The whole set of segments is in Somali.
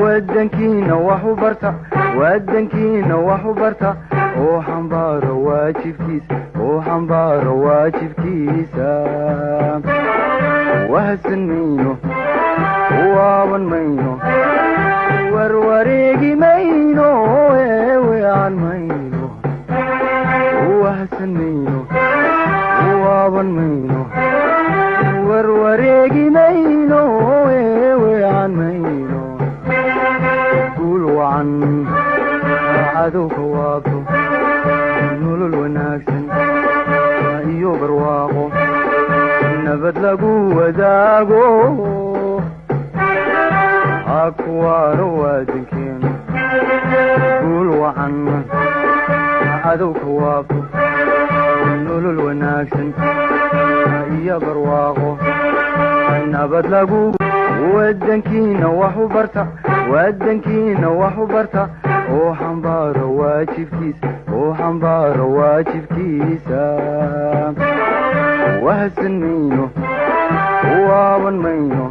Wadankiina wax u barta, wadankiina wax u barta, oo xambaaro waajibkiisa, oo xambaaro waajibkiisa. Wahsan mayno, waaban mayno, warwareegi mayno, eewean mayno. Wahsan mayno, waaban mayno, warwareegi mayno, eewean mayno. Guul wacan, cadowka waabto, nolol wanaagsan iyo barwaaqo, nabad lagu wadaago, ha kuwaano waadankeenu. Guul wacan, cadowka waabto, nolol wanaagsan iyo barwaaqo, nabad lagu. Wadankiina wax u barta, wadankiina wax u barta, oo xambaaro waajibkiisa, oo xambaaro waajibkiisa. Wahsan mayno, waaban mayno,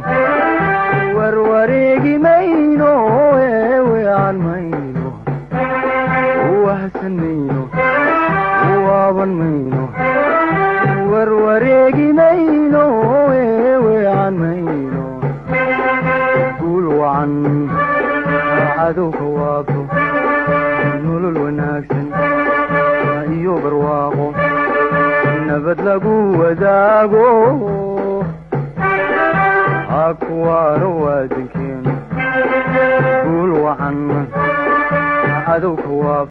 warwareegi mayno, eewean mayno. Wahsan mayno, waaban mayno, warwareegi mayno, eewean mayno. Guul wacan, cadowka waabto, nolol wanaagsan iyo barwaaqo, nabad lagu wadaago, ha kuwaano waadankeenu. Guul wacan, cadowka waabto.